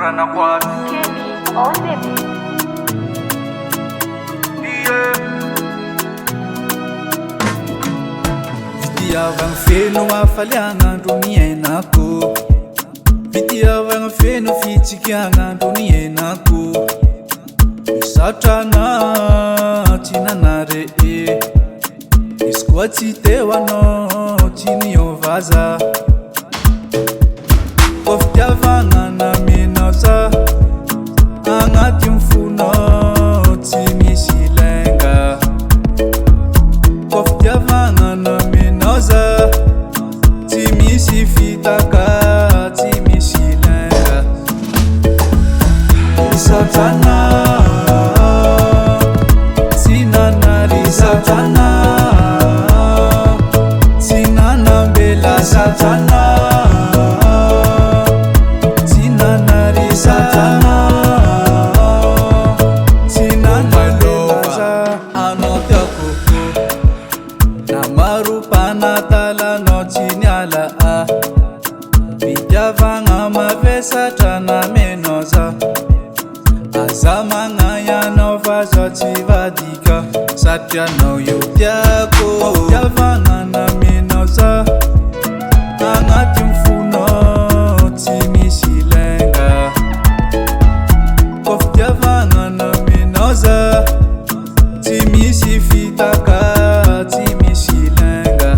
Koranako aby. Kenny on the beat. Yeah. Fitiavagna feno hafaliagn'andro niainako. Fitiavagna feno fitsikiagn'andro niainako. Misaotra anao tsy nanary e. Izy koa tsy teo anao tsy niova za. Koa fitiavagna namenao za agnatin'ny fonao tsy misy lainga. Koa fitiavagna namenao za tsy misy fitaka, tsy misy lainga. Misaotra anao tsy nanary, misaotra anao tsy nanambela, misaotra anao tsy nanary, misaotra anao tsy nanambela za. Anao tiako na maro mpanatalanao tsy niala a. Fitiavagna mavesatra namenao za. Aza magnahy anao fa zaho tsy vadika satria anao io tiako. Fitiavagna namenao za agnatin'ny fonao tsy misy lainga. Koa fitiavagna namenao za tsy misy fitaka, tsy misy lainga.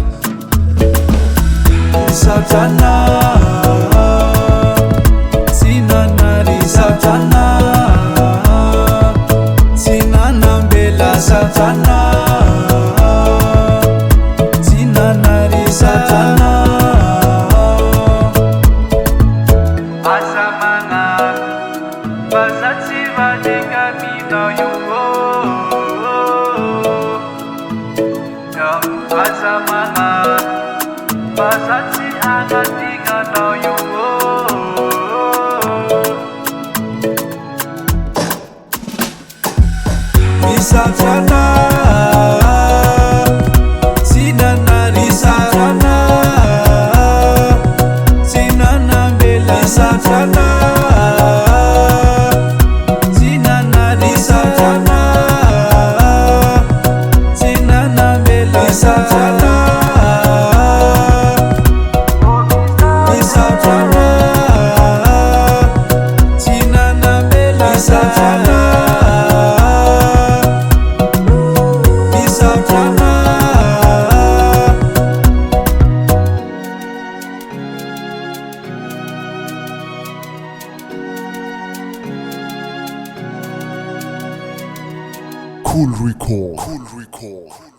Misaotra anao tsy nanary, misaotra anao tsy nanambela, misaotra anao tsy nanary, misaotra anao. Aza magnahy fa za tsy vadika aminao io. Ya, aza magnahy fa za tsy agnadignanao io. Misaotra anao tsy nanary, misaotra anao tsy nanambela, misaotra anao tsy nanary, misaotra anao tsy nanambela, misaotra anao, misaotra anao tsy nanambela, misaotra anao, misaotra anao. Cool Record. Cool Record.